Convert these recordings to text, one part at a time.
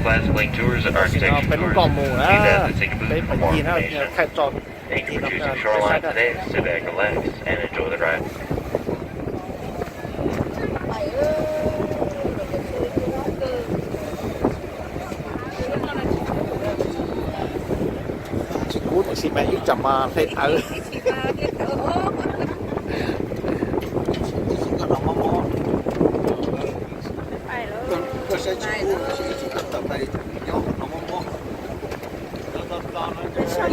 Classic Link Tours architecture tours. Please ask to take a booth for more information. Thank you for choosing Shoreline today. Sit back, relax, and enjoy the ride. Tsis kub tiam sis mas ib tsam mas hle awv.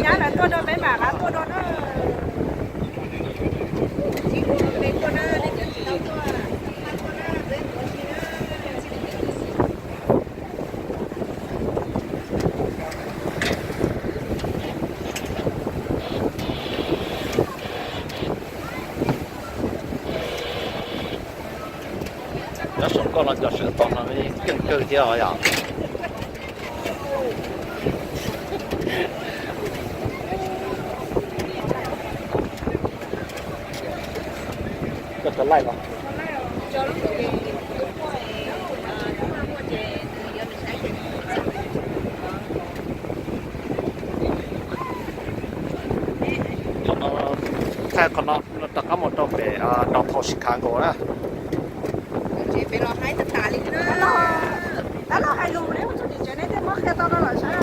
Nyab lawv tuaj dua peb mam qab tuaj dua na. Nyob saum koj los cov sawv tau no keej kawg thiab os yom. Koj cov laij los. Qhov no, thaij qhov no rov qab mus rau pem downtown Chicago na. Tab los hais lus ne, ua txuj tim tsev nej thiaj muab qhia tau rau lawm sab.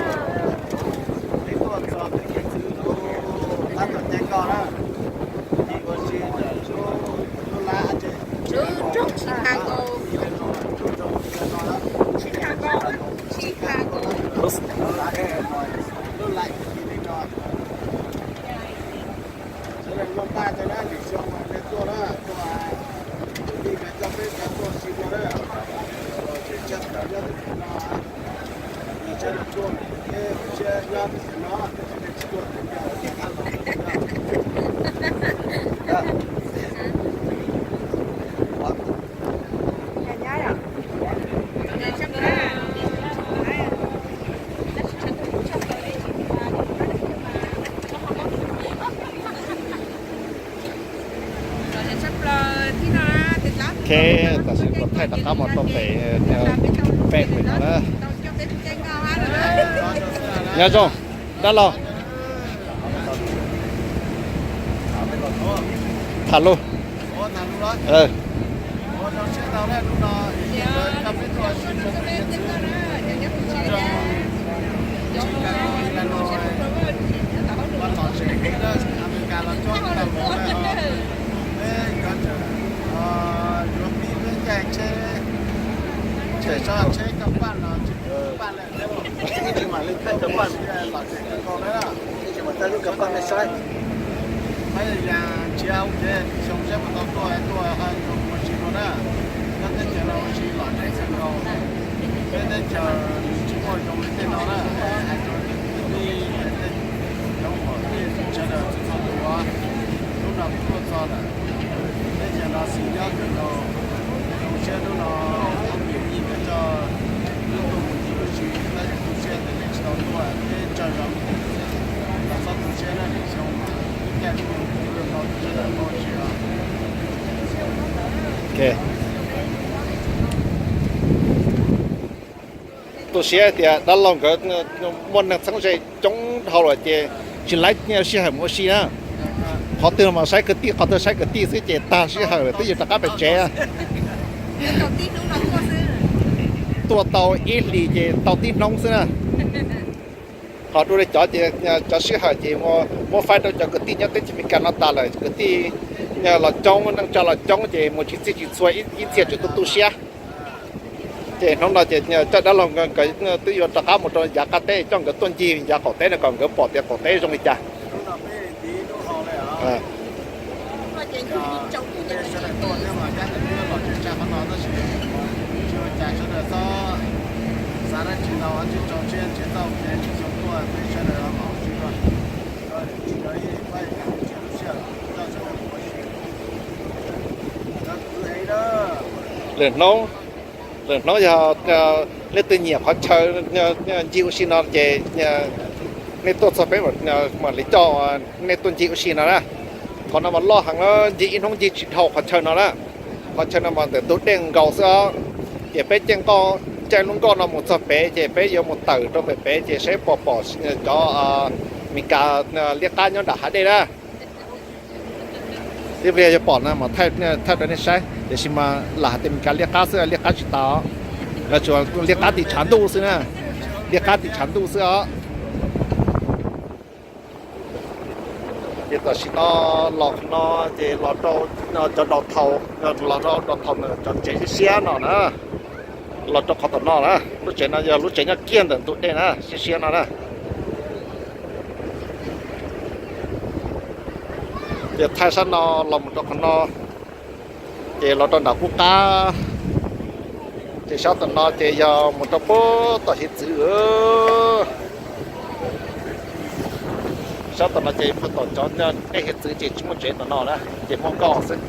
Room Chicago. Chicago. Chicago. Ok, tam sim kuv thaij rov qab mus rau pem, pem pem no na. Nyob zoo dab laug. Tham lus. Tsis mam li thaij cov paj, tsis mam thaij lub cov paj me saib. Pab yas tsis au ces xyoo seb puas tau tuaj, tuaj ua si no na. Koj teb chaws no ua si los tseem xeeb nkaus, peb teb chaws nws tsis muaj zoo li tej no na. Hais rau nej cov phooj ywg, cov uas nej sawv daws txhua txhua tus, hnub no kuv tuaj txog lawm. Teb chaws no xis nyob kawg nkaus, zoo siab hnub no kuv yij nkawd coj wb tuaj mus ncig ua si, tab sis tu siab tias nej tsis tau tuaj, peb tsaug zog, los txhob tu siab na, lwm xyoo mas ib caij kuj mus ua si os. Tu siab tias dab laug nkawd muaj neeg txheeb ze coob dhau lawm ces tsis laib sij hawm mus ua si na. Qhov twg mas saib kwv tij, qhov twg saib kwv tij xwb ces tag sij hawm lawm twb yuav rov qab pem tsev. Tuaj tau ib hlis ces tau tib hnub xwb na. Ho dua li cov ces cov sij hawm ces muab faib rau cov kwv tij nyob teb chaws Amelikas no tas lawm, kwv tij los coob, neej tsa los coob ces mus tsis txhij tsis txhua, ib txhia tseem tu tu siab. Ces hnub no ces coj dab laug nkawd twb yuav rov qab mus rau yav qab teb, coj nkawd tuaj ncig yav qaum teb no kom nkawd pom tias qaum teb zoo li cas. Lwm hnub, lwm hnub yog leej twg nyiam qhov chaw ncig ua si no ces nej tuaj txog peb mam li coj nej tuaj ncig ua si no na. Qhov no mas loj heev na, ncig ib hnub ncig tsis dhau qhov chaw no na. Qhov chaw no mas ntawm ntug dej nkaus xwb os. Ces peb ceeb koj Caij lub nkoj no mus txog pem ces peb yuav mus tawm rau pem pem ces saib puas pom cov Meskas liab qab nyob nram hav dej na. Twb pliag yuav pom na mas thaij rau nej saib, tiam sis mas lam hais tias Meskas liab qab xwb, liab qab tsis tas, tsuas liab qab tim tshav ntuj xwb na, liab qab tim tshav ntuj xwb os. Ces tam sim no los qhov no ces los rau cov downtown, los rau downtown na, cov tsev siab siab no na, los rau qhov tom no na. Lub tsev no yog lub tsev nyob kiag ntawm ntug dej na, siab siab no na. Ces thaij sab no los mus rau qhov no, ces los rau nram qub qab, ces sab tom no ces yog mus rau puag tom hiav txwv. Sab tom no ces puag tom cov dej hiav txwv ces tsis muaj tsev tom no na, ces muaj nkoj xwb.